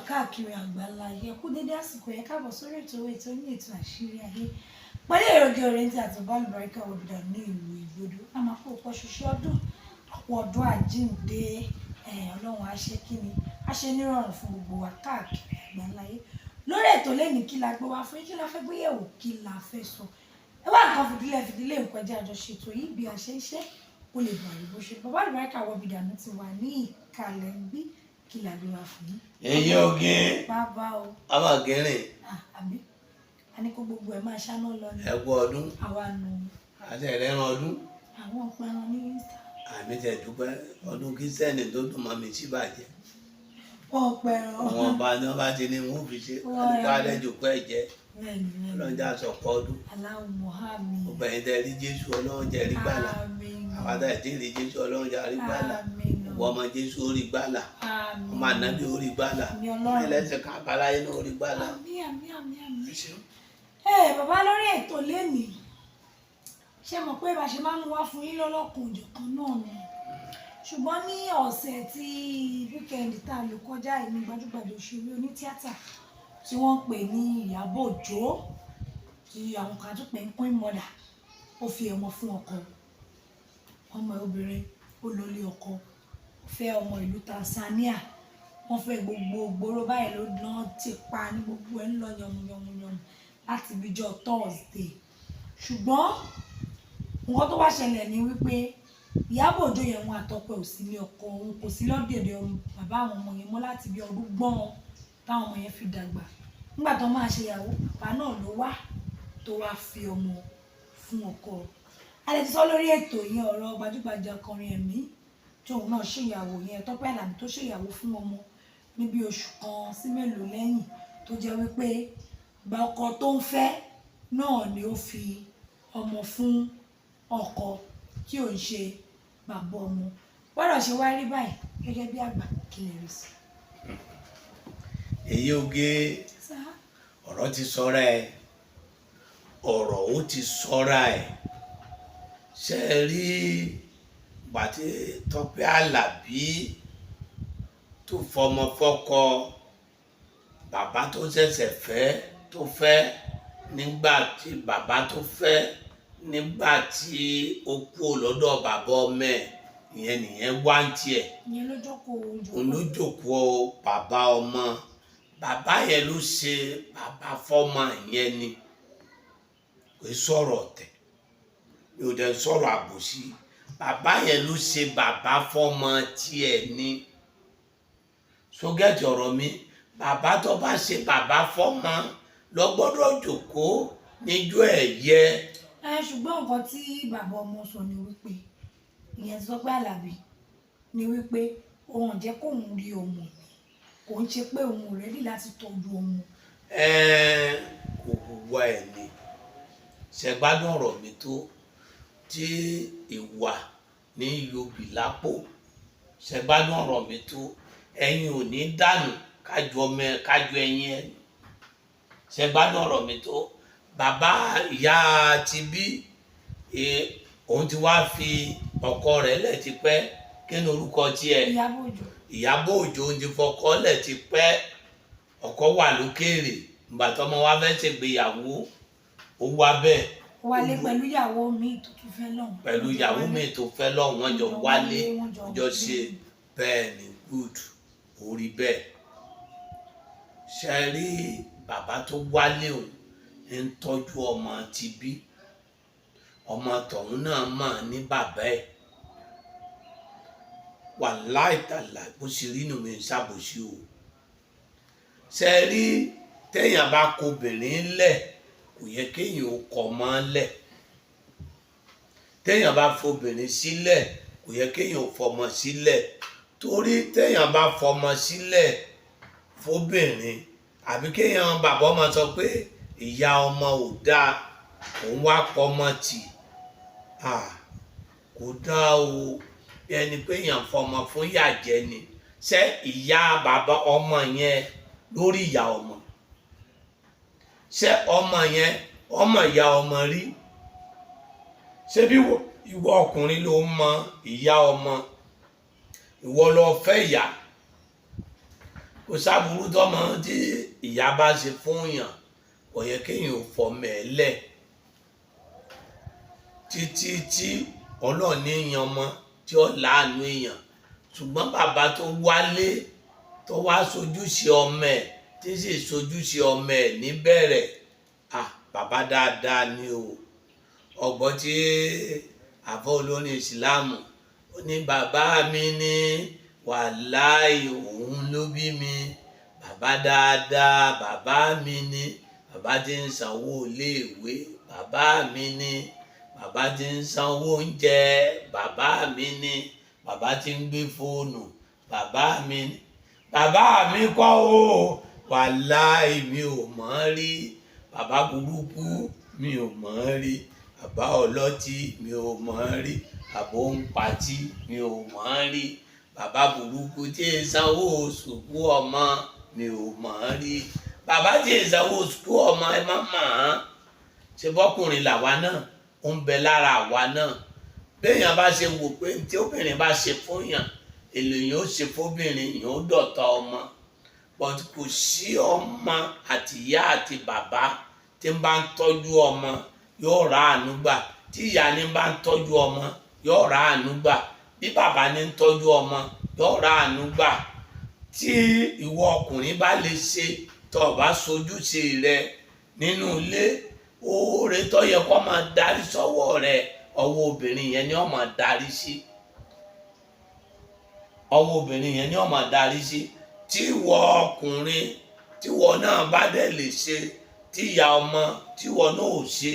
Káàkiri àgbáńlá ayé, kú dédé àsìkò yẹn. Káàbọ̀ sórí ètò owó, ètò ní ètò Àṣírí Ayé pẹ̀lú èrògì ọ̀rẹ́ntì àti bálùbáríkà òbídà ní ìlú Ìgbòdo. A máa kó ọ̀pọ̀ ṣoṣo ọdún, ọ̀pọ̀ ọdún àjíǹde. Ọlọ́run á ṣe kíni, á ṣe nírọ̀rùn fún gbogbo wa káàkiri àgbáńlá ayé. Lórí ètò lẹ́nìí, kí la gbé wá fún yín? Kí la fẹ́ gbé yẹ̀wò? Kí la fẹ́ sọ? Ẹ wá nǹkan fìdílé fìdílé, nǹkan ẹjẹ́ àjọṣetò yìí bí a ṣe ń ṣe kó lè bọ̀ àríbó ṣe. Bàbá àlùbáríkà wọ̀bìdànù ti wà ní ìkàlẹ̀ ń bí. Kí la gbé wá fún yín? Èyí oge. Bàbá o. Ọmọgìnrin. Ah, àbí a ní kó gbogbo ẹ̀ máa ṣáná lọ ní. Ẹkú ọdún. Àwa nù. Àti ẹ̀rẹ́ran ọdún. Àwọn ọ̀pẹran ní Insta. Àmì tẹ̀ dúpẹ́, ọdún Kristẹni tó dùn mọ́ mi sí bàjẹ́. Wọ́n pẹran. Wọn bá ní wọn bá ti ní wọn fi ṣe àdúgbò alẹ́jọ pẹ́ jẹ́. Bẹ́ẹ̀ni, bẹ́ẹ̀ni. Ọlọ́jà sọ̀kọ́ ọdún. Aláwọ̀ Muhammed. Gbogbo ẹ̀yin tẹ́ rí Jésù, Ọlọ́run jẹ́ rí gbàlà. Àmín. Àwọn àtàyè tí rí Jésù, Ọlọ́run jẹ́ rí gbàlà. Àmín. Gbogbo ọmọ Jésù ó rí gbàlà. Àmín. Ọmọ ànábì ó rí gbàlà. Àmín Ọlọ́run. Ẹlẹ́sìn kan àbáláyé náà ó rí gbàlà. Àmín, àmín, àmín, àmín. Ẹ ṣeun. Ẹ bàbá, lórí ètò lénìí, ṣé mọ̀ pé bá ṣe máa ń mú wá fún yín lọ́lọ́kùn òjọ̀kan náà ni, ṣùgbọ́n ní ọ̀sẹ̀ tí weekend tá a lò kọjá yìí ní gbajúgbajà òṣèré onítíátà tí wọ́n ń pè ní Ìyábọ̀ Òjó, tí àwọn kan tún pè ní Queen Mother, ó fi ọmọ fún ọkọ. Ọmọ ẹ̀ obìnrin, ó lọlé ọkọ, ó fẹ́ ọmọ ìlú Tanzania. Wọ́n fẹ́ gbogbo gbòòrò báyìí ló lọ́n ti pa ní gbogbo ẹ̀ ń lọ yànmùyànmùyànmù láti ibijọ́ Thursday. Ṣùgbọ́n nǹkan tó wá ṣẹlẹ̀ ni wípé Ìyábọ̀ Òjó yẹn, wọn àtọkọ ẹ̀ ò sí ní ọkọ, òun kò sí lọ́dẹ̀dẹ̀ bàbá àwọn ọmọ yẹn mọ́ láti bí ọdún gbọ́n táwọn ọmọ yẹn fi dàgbà. Nígbà tó máa ṣe ìyàwó, bàbá náà ló wá tó wá fi ọmọ fún ọkọ. A lè ti sọ lórí ètò yẹn, ọ̀rọ̀ gbajúgbajà ọkùnrin ẹ̀mí tóun náà ṣèyàwó yẹn, Tọ́pẹ́ Àlàbí, tó ṣèyàwó fún ọmọ níbi oṣù kan sí mélòó lẹ́yìn, tó jẹ́ wípé gba ọkọ tó ń fẹ́ náà ni ó fi ọmọ fún ọkọ tí ò ń ṣe bàbá ọmọ. Gbọ́dọ̀ ṣe wá rí báyìí gẹ́gẹ́ bí àgbà, kí lè rí sí? Èyí oge. Sá. Ọ̀rọ̀ ti sọ́ra ẹ̀, ọ̀rọ̀ ó ti sọ́ra ẹ̀. Ṣe é rí gbàtí Tọ́pẹ́ Àlàbí tó fọmọ fọ́kọ, bàbá tó ṣẹ̀ṣẹ̀ fẹ́, tó fẹ́ nígbà tí bàbá tó fẹ́, nígbà tí ó kú lọ́dọ̀ bàbá ọmọ ẹ̀ ìyẹn nìyẹn wá ń tiẹ̀. Ìyẹn ló jókòó oúnjẹ. Òun ló jókòó bàbá ọmọ. Bàbá yẹn ló ṣe bàbá fọ́mọ yẹn ni. Kò sọ̀rọ̀ ọ̀tẹ̀, mi ò dẹ̀ sọ̀rọ̀ àbòsí. Bàbá yẹn ló ṣe bàbá fọ́mọ tiẹ̀ ni. Sógẹ́tì ọ̀rọ̀ mi, bàbá tó bá ṣe bàbá fọ́mọ lọ gbọ́dọ̀ jókòó níjọ́ ẹ̀ yẹ. Ẹ ṣùgbọ́n nǹkan tí bàbá ọmọ sọ ni wípé, ìyẹn ti Tọ́pẹ́ Àlàbí, ni wípé òun ò jẹ́ kóun rí ọmọ ni, kò ń ṣe pé òun ò ready láti tọ́jú ọmọ. Ẹ́ẹ̀, kò hùwà ẹ̀ ni. Ṣẹ̀gbádùn ọ̀rọ̀ mi tó tí ìwà ní yobì lápò. Ṣẹ̀gbádùn ọ̀rọ̀ mi tó ẹ̀yin ò ní dànù kájọ ọmọ ẹ kájọ ẹyin ẹ. Ṣẹ̀gbádùn ọ̀rọ̀ mi tó bàbá ìyá ti bí òun ti wá fi ọkọ rẹ̀ lẹ̀ ti pẹ́. Kí ni orúkọ tiẹ̀? Ìyábọ̀ Òjó. Ìyábọ̀ Òjó ti fọkọ lẹ̀ ti pẹ́, ọkọ wà lókèèrè. Ìgbà tọ́mọ wa fẹ́ ṣègbéyàwó, ó wá bẹ́ẹ̀. Ó wálé pẹ̀lú ìyàwó mi tó tún fẹ́ lọ́hùn. Pẹ̀lú ìyàwó mi tó fẹ́ lọ́hùn, wọ́n jọ wálé, wọ́n jọ wọ́n jọ ṣe bẹ́ẹ̀ ni. Good, orí bẹ́ẹ̀. Ṣe rí bàbá tó wálé, òun ń tọ́jú ọmọ ti bí ọmọ tọ̀hún náà mọ̀ ní bàbá ẹ̀. Wàláì tàlà, bó ṣe rí nù mí ń ṣàbòsí o. Ṣe rí téèyàn bá kọ obìnrin lẹ̀, kò yẹ kéèyàn ó kọ ọmọ lẹ̀. Téèyàn bá fobìnrin sílẹ̀, kò yẹ kéèyàn ó fọmọ sílẹ̀, torí téèyàn bá fọmọ sílẹ̀ fóbìnrin, àbí kéèyàn bàbá ọmọ sọ pé ìyá ọmọ ò dáa, òun wá pọmọ tì, kò dáa o. Bí ẹni pé èèyàn fọmọ fún yàjẹ́ ni. Ṣé ìyá bàbá ọmọ yẹn lórí ìyá ọmọ? Ṣé ọmọ yẹn ọmọ ìyá ọmọ rí? Ṣé bí ìwọ ọkùnrin ló mọ ìyá ọmọ, ìwọ lọ fẹ́ ìyá. Kò sábúrú tọmọ tí ìyá bá ṣe fún yàn, kò yẹ kéèyàn ò fọmọ ẹ lẹ̀ títí tí Ọlọ́run ní yan ọmọ tí ó láàánú èèyàn. Ṣùgbọ́n bàbá tó wálé tó wá sojúṣe ọmọ ẹ̀, tí sì sojúṣe ọmọ ẹ̀ níbẹ̀rẹ̀, ah, bàbá dáadáa ni o. Ọgbọ́n tí àfọ olórin ìsìláàmù ó ní, bàbá mi ní wàláì òun ló bí mi, bàbá dáadáa bàbá mi ní, bàbá tí ń sanwó iléèwé bàbá mi ní, bàbá tí ń sanwó oúnjẹ bàbá mi ní, bàbá tí ń gbé fóònù bàbá mi ní. Bàbá mi kọ́ o, wàláì mi ò mọ̀ ọ́n rí, bàbá burúkú mi ò mọ̀ ọ́n rí, bàbá ọlọ́tí mi ò mọ̀ ọ́n rí, bàbá òǹpatí mi ò mọ̀ ọ́n rí, bàbá burúkú tí ń sanwó sùkú ọmọ mi ò mọ̀ ọ́n rí. Bàbá tí ń sanwó sùkú ọmọ, ẹ má mọ̀ ọ́n. Ṣe bọ́kùnrin làwa náà, ó ń bẹ lára àwa náà. Béèyàn bá ṣe wò pé tí obìnrin bá ṣe fún yàn, èlò yẹn ó ṣe fóbìnrin yẹn, ó dọ̀tá ọmọ. But kò sí ọmọ àti ìyá àti bàbá tí ń bá ń tọ́jú ọmọ yóò rà àánú gbà. Tí ìyá ní bá ń tọ́jú ọmọ yóò rà àánú gbà, bí bàbá ní ń tọ́jú ọmọ yóò rà àánú gbà. Tí ìwọ ọkùnrin bá lè ṣe, tó o bá sojúṣe rẹ nínú ilé, oore tó yẹ kó máa darí sọ́wọ́ rẹ, ọwọ́ obìnrin yẹn ni ó máa darí sí, ọwọ́ obìnrin yẹn ni ó máa darí sí. Tí ìwọ ọkùnrin, tí ìwọ náà bá dẹ̀ lè ṣe, tí ìyá ọmọ tí ìwọ náà ò ṣe,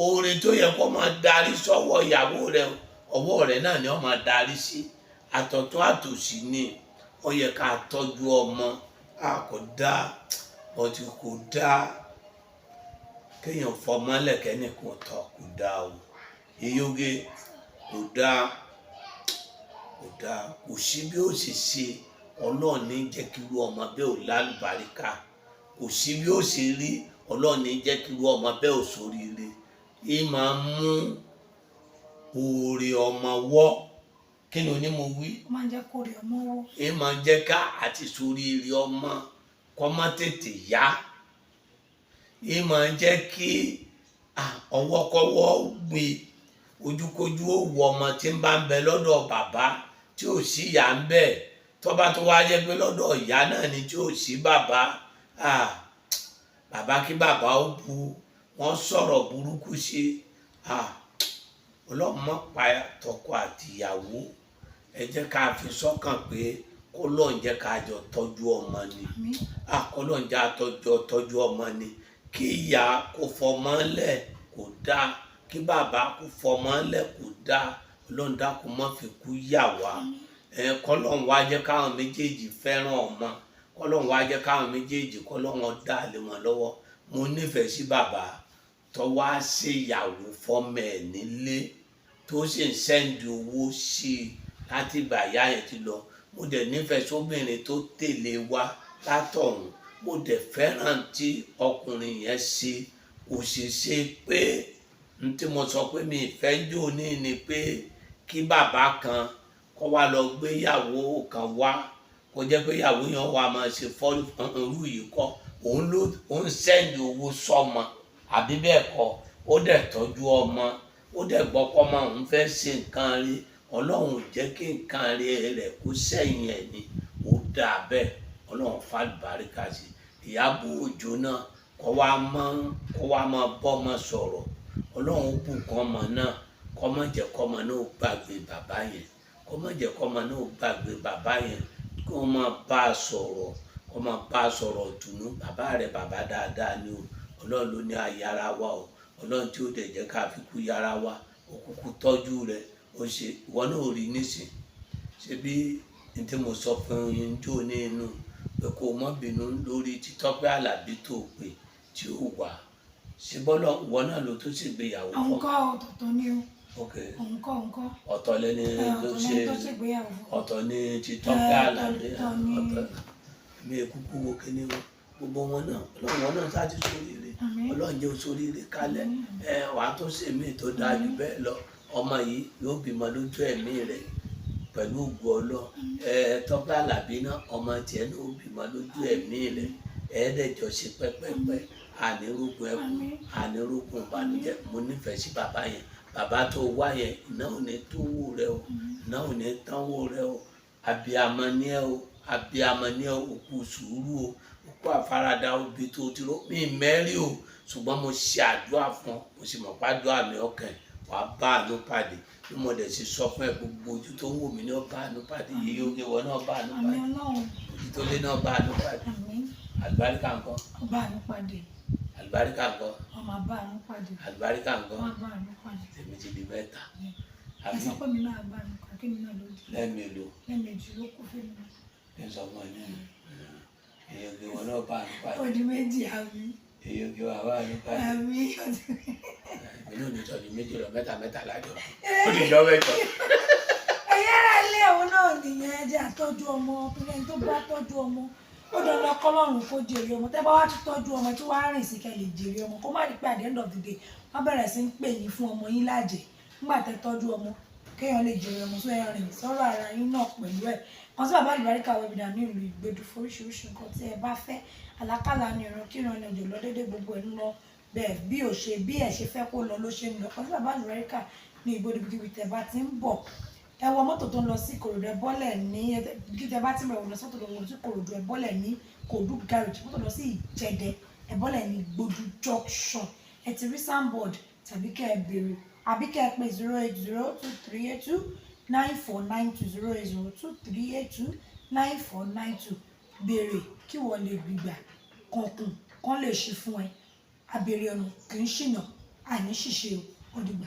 oore tó yẹ kó máa darí sọ́wọ́ ìyàwó rẹ, ọwọ́ rẹ náà ni ó máa darí sí. Àtọ̀tún àtòsí ni ó yẹ ká tọ́jú ọmọ. A kò dáa, ọtí kò dáa kéèyàn fọmọlẹ̀ kẹ́nìkan tọ̀, kò dáa o. Iyóge kò dáa, kò dáa. Kò sí bí ó sì ṣe, Ọlọ́run ní jẹ́ kí irú ọmọ bẹ́ẹ̀ ò lálùbáríkà. Kò sí bí ó ṣe rí, Ọlọ́run ní jẹ́ kí irú ọmọ bẹ́ẹ̀ ò ṣoríire. Yìí máa ń mú oore ọmọ wọ́. Kí ni oní mo wí? Ó máa ń jẹ́ kó rí ọmọ wọ́. Yìí máa ń jẹ́ ká àti ṣoríire ọmọ kọ́ má tètè yá. Yìí máa ń jẹ́ kí ọwọ́kọ́wọ́ gbé ojúkójú ó wọ ọmọ tí ń bá ń bẹ lọ́dọ̀ bàbá tí ò sí ìyá ń bẹ. Tọ́ba tó wá jẹ́ pé lọ́dọ̀ ìyá náà ni tí ò sí bàbá, bàbá kí bàbá ó bu wọ́n sọ̀rọ̀ burúkú sí. Ọlọ́run má pa tọkọ àtìyàwó. Ẹ jẹ́ ká fi sọ́kàn pé k'Ọlọ́run jẹ́ ká jọ tọ́jú ọmọ ni. Àmín. K'Ọlọ́run jẹ́ àtọ́jọ tọ́jú ọmọ ni. Kí ìyá kó fọmọ lẹ̀ kò dáa, kí bàbá kó fọmọ lẹ̀ kò dáa. Ọlọ́run dákun má fi kú yà wá. Ẹ k'Ọlọ́run wá jẹ́ káwọn méjèèjì fẹ́ràn ọmọ, k'Ọlọ́run wá jẹ́ káwọn méjèèjì k'Ọlọ́run dá lé wọn lọ́wọ́. Mo nífẹ̀ẹ́ sí bàbá tó wá ṣèyàwó fọmọ ẹ̀ nílé, tó sì ń send owó sí i láti ìgbà ìyá yẹn ti lọ. Mo dẹ̀ nífẹ̀ẹ́ sóbìnrin tó tẹ̀lé wa látọ̀hún. Mo dẹ̀ fẹ́ràn tí ọkùnrin yẹn ṣe. Kò sì ṣe pé n tí mo sọ pé mi ìfẹ́ jò ní ni pé kí bàbá kan kó wá lọ gbé ìyàwó kan wá, kó jẹ́ pé ìyàwó yẹn wà máa ṣe fọ́ irú yìí kọ́. Òun ló ń send owó sọ́mọ àbí bẹ́ẹ̀ kọ́, ó dẹ̀ tọ́jú ọmọ, ó dẹ̀ gbọ́ pé ọmọ òun fẹ́ ṣe nǹkan rí. Ọlọ́run ò jẹ́ kí nǹkan rí rẹ̀ kó sẹ́yìn ẹ̀ ni. Ó dáa bẹ́ẹ̀, Ọlọ́run fàlùbáríkà sí. Ìyábọ̀ Òjó náà kó wá máa bọ́mọ sọ̀rọ̀. Ọlọ́run ó bùkún ọmọ náà, kó má jẹ́ kọ́mọ náà ó gbàgbé bàbá yẹn, kó má jẹ́ kọ́mọ náà ó gbàgbé bàbá yẹn, kó máa bá a sọ̀rọ̀, kó máa bá a sọ̀rọ̀ tùnú. Bàbá rẹ̀ bàbá dáadáa ni o. Ọlọ́run ló ní ayára wa o. Ọlọ́run tí ó dẹ̀ jẹ́ ká fi kú yára wa, ó kúkú tọ́jú rẹ̀, ó ṣe ìwọ náà ò rí nísìn. Ṣé bí n tí mo sọ fún yín jó ní inú pé kó má bínú lórí Tọ́pẹ́ Àlàbí tó pè tí ó wà. Ṣé bọ́lá ìwọ náà ló tún ṣègbéyàwó Òun fún? kọ́, ọ̀tọ̀ọ̀tọ̀ ni o. Ok. Òun kọ́, òun kọ́. Ọ̀tọ̀ lẹni tó Ọ̀tọ̀ ṣe lẹni tó ṣègbéyàwó fún. Ọ̀tọ̀ ni ti Tọ́pẹ́ Àlàbí. Ọ̀tọ̀ ni. Ọ̀tọ̀ mi kúkú wo kíní wọn. Gbogbo wọn náà, Ọlọ́run wọn náà sá ti ṣoríire. Àmín. Ọlọ́run jẹ́ oṣoríire kálẹ̀. Ẹ wàá tó ṣe mí tó dáa jù bẹ́ẹ̀ lọ. Ọmọ yìí yóò bímọ lójú ẹ̀mí rẹ̀. Pẹ̀lú ògùn Ọlọ́run, ẹ Tọ́pẹ́ Àlàbí náà, ọmọ tiẹ̀ náà ó bímọ lójú ẹ̀mí rẹ̀, ẹ̀ẹ́dẹ̀jọ ṣe pẹ́pẹ́pẹ́, ànírúgùn ẹkùn, ànírúgùn ìbànújẹ́. Mo nífẹ̀ẹ́ sí bàbá yẹn. Bàbá tó wá yẹn, iná ò ní tówó rẹ o, iná ò ní tánwó rẹ o. Abiyamọ ni ẹ o, abiyamọ ni ẹ o. Òkú sùúrù o, òkú àfaradà obì tó ti ró mi mẹ́rí o. Ṣùgbọ́n mo ṣe àdúrà fún ọ, mo sì mọ̀ pàdúrà mi ọkàn wàá bá àánú pàdé. Bí mo dẹ̀ ṣe sọ fún ẹ, gbogbo ojú tó ń wò mí ní ó bá àánú pàdé. Yìí ó gé wọn náà bá àánú Àmín. pàdé. Ọlọ́run. Ojú tó lé náà bá àánú pàdé. Àmín. Àlùbáríkà ńkọ́? Ó bá àánú pàdé. Àlùbáríkà ńkọ́? Wọ́n máa bá àánú pàdé. Àlùbáríkà ńkọ́? Wọ́n á bá àánú pàdé. Tèmi ti di mẹ́ta. Ẹ Àbí sọ pé mi náà bá àánú pàdé, kémi náà ló di. Lẹ́ẹ̀mélòó? Lẹ́ẹ̀mejì ló kù fún mi náà. Kí n sọ fún ẹ nínú èyí oge wọn náà bá àánú pàdé. Ó di méjì, àmì. Èyí oge wọn bá àánú pàdé. Àmì. Èmi náà ní tọ́jú méjì lọ, mẹ́ta mẹ́ta lájọ, ó di jọ mẹ́jọ. Ẹ̀yin ará ilé, òun náà nìyẹn. Ẹ jẹ́ àtọ́jú ọmọ, torí ẹni tó bá tọ́jú ọmọ, ó dandan kọ́lọ́run kó jèrè ọmọ. Tẹ́ bá wá tún tọ́jú ọmọ tí wàá rìn sí kẹ́ lè jèrè ọmọ, kó má di pé at the end of the day, wọ́n bẹ̀rẹ̀ sí ń pè yín fún ọmọ yín lájẹ̀ nígbà tẹ́ tọ́jú ọmọ. Kéèyàn lè jèrè ọmọ, sọ ẹ rìn sọ́rọ̀ ara yín náà pẹ̀lú ẹ̀. Kan sí Bàbá Àlùbáríkà Webinar ní ìlú Ìgbèdú fún oríṣiríṣi nǹkan tí ẹ bá fẹ́. Àlákàlà ni, ìran kíran ni, òjò lọ déédéé, gbogbo ẹ̀ ń lọ bẹ́ẹ̀. Bí ò ṣe bí ẹ ṣe fẹ́ kó lọ ló ṣe ń lọ. Kan sí Bàbá Àlùbáríkà ní Ìgbèdú. Kíbi tẹ́ bá ti ń bọ̀, ẹ wọ mọ́tò tó ń lọ sí Ìkòròdú, ẹ bọ́lẹ̀ ní kí tẹ́ bá ti ń bọ̀ lọ sí mọ́tò tó ń lọ sí Ìkòròdú, ẹ bọ́lẹ̀ ní Kòdú Garage. Mọ́tò lọ sí Ìjẹ̀dẹ̀, ẹ bọ́lẹ̀ ní Gbódú Junction. Ẹ ti rí signboard, tàbí kẹ́ ẹ béèrè, àbí kẹ́ ẹ pè 08023829492, 08023829492. Béèrè kí wọ́n lè gbìgbà kankun kan lè ṣí fún ẹ. Abèrè ọ̀nà kì í ṣìnà. Àní ṣìṣe o. Ó dìgbà.